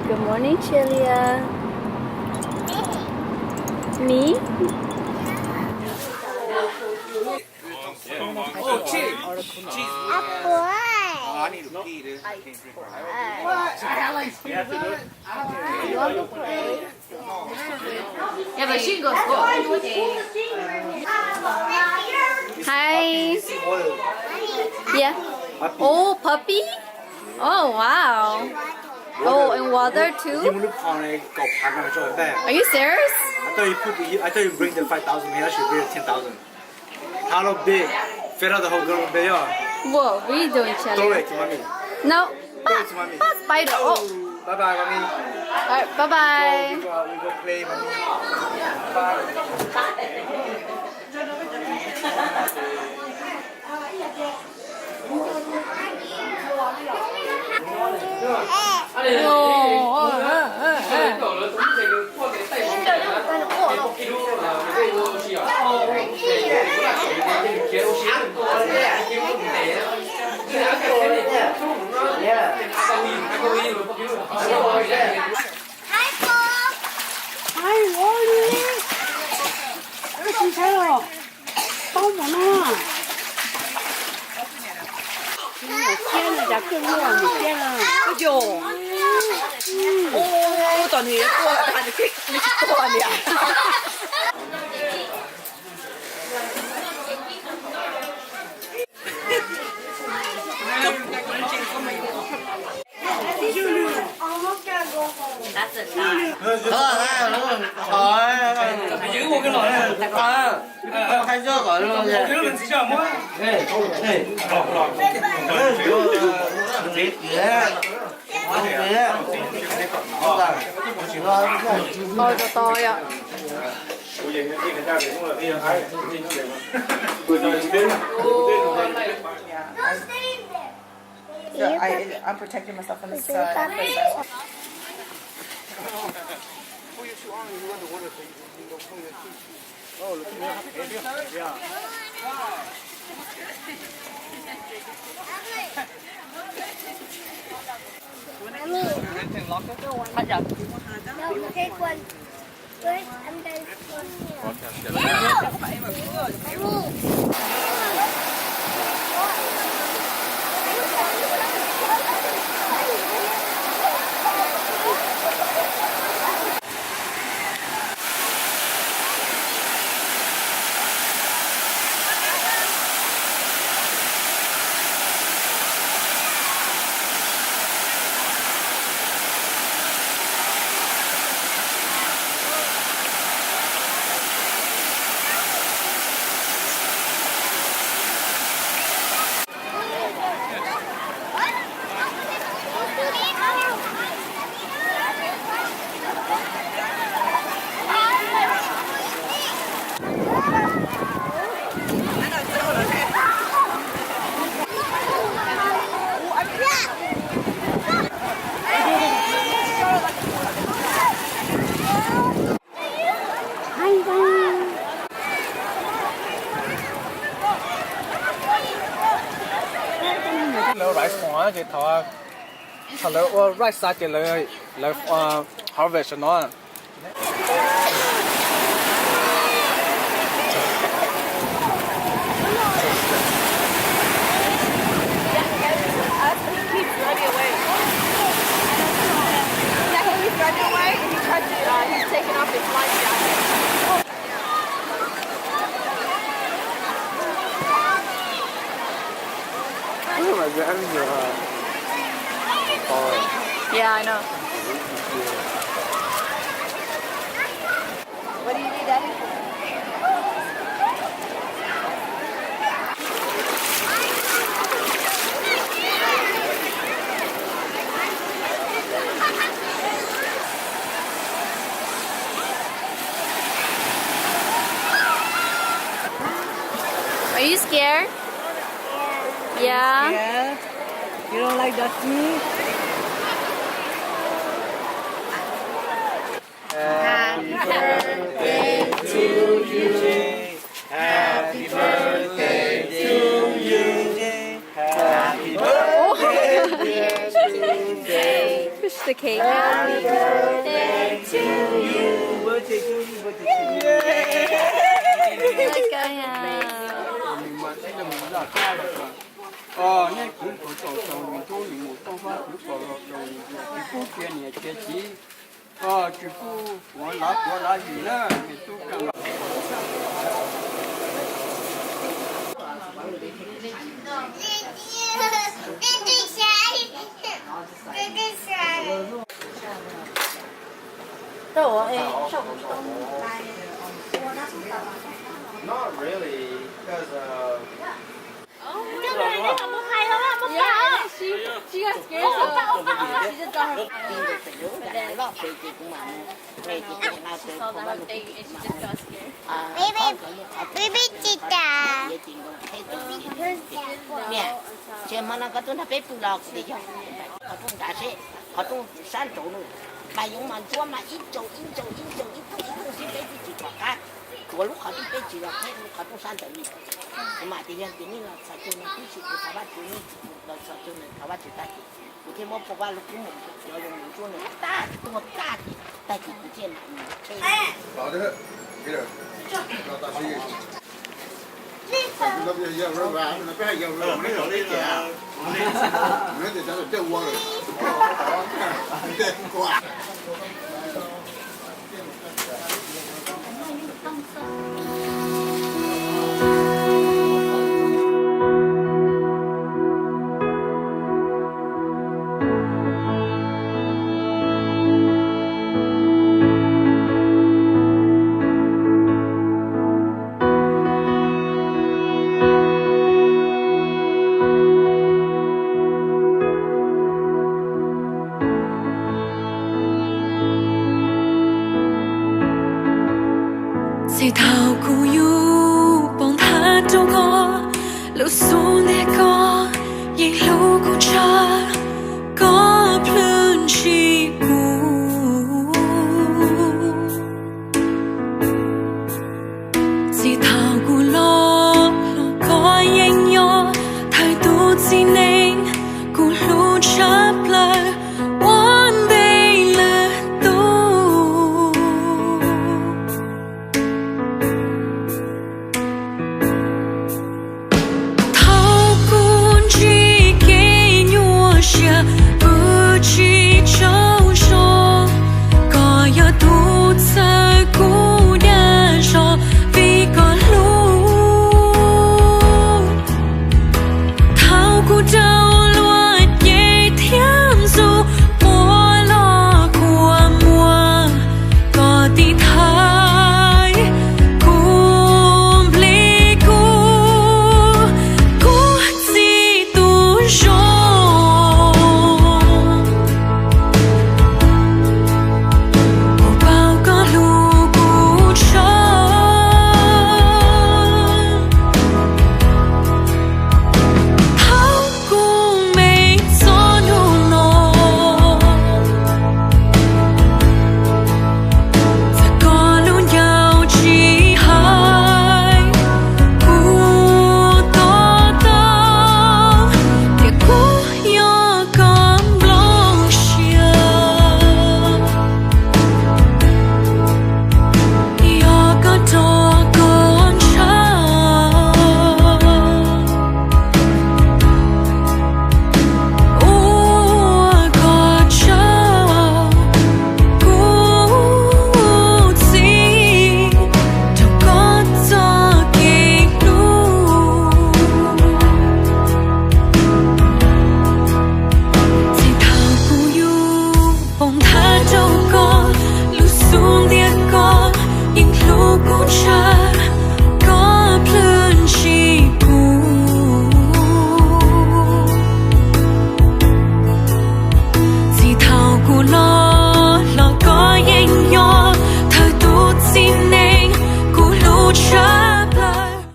Good morning, Chelia. Me? Hi. Yeah. Oh, puppy? Oh, wow. Oh, and water too? Are you serious? I thought you put, I thought you bring the five thousand here, I should bring the ten thousand. How long big? Fed up the whole group big, yeah. What? What are you doing, Charlie? Throw it to mommy. No. Throw it to mommy. Not spider. Oh. Bye bye, mommy. All right, bye bye. We go, we go, we go play, mommy. Bye. Hi, Lori. Ua tsis ntshai los? Paub mus no. Mus thiab no, cas kawg luaj mus thiab no. Ua yog. Ua, tom nws tuaj, nws tsis tuaj niam. Oj, to to yom. Yeah. So I, I'm protecting myself from the sun. Lawv rice farm ces thaum, thaum lawv ua rice xa ces lawv, lawv harvest no. Yeah, I know. What do you need, Daddy? Are you scared? Yeah. Yeah. You don't like the sea? Happy birthday to you. Happy birthday to you. Happy birthday, dear Tunde. The cake. Happy birthday to you. Look at him. Nej kwv kom txaus txaus nws tub nws mus toj fab kwv kom los txaus nws tsis pub cia niam cia txiv, tsis pub kuv lav tuav lav yim na, me tub ka. Not really, because uh, She, she got scared, so she just got her phone. But then she saw that her face and she just got scared. Baby, baby Tita. Niam, ces hmo no koj tuaj nrog peb pw los kuv tias yog. Qhov rooj nrad seb, qhov rooj sab nraud no, mas yoov mas ntsuab mas ib tsaus ib tsaus ib tsaus ib tug ib tug xwb, peb twb tsis pom qab. Tuav lub qhov rooj peb tsis los qheb lub qhov rooj sab ntawd li. Kuv mam tias yog tias nej los txhos caug no tib si kuv thov Vajtswv, nej los txhos caug no thov Vajtswv tag kis, kuv thiaj muab Paj Vaj lub kub mus cov zoo ntsuab no tag tuag tag kis, tag kis kuv thiaj Txij thaum kuv yug poob nthav rau koj, lub xub ntiag koj yeej hlub kuv tshaj koj plhws ntshis kuv. Txij thaum kuv loj los koj yeej nyob thawj tus txiv neej.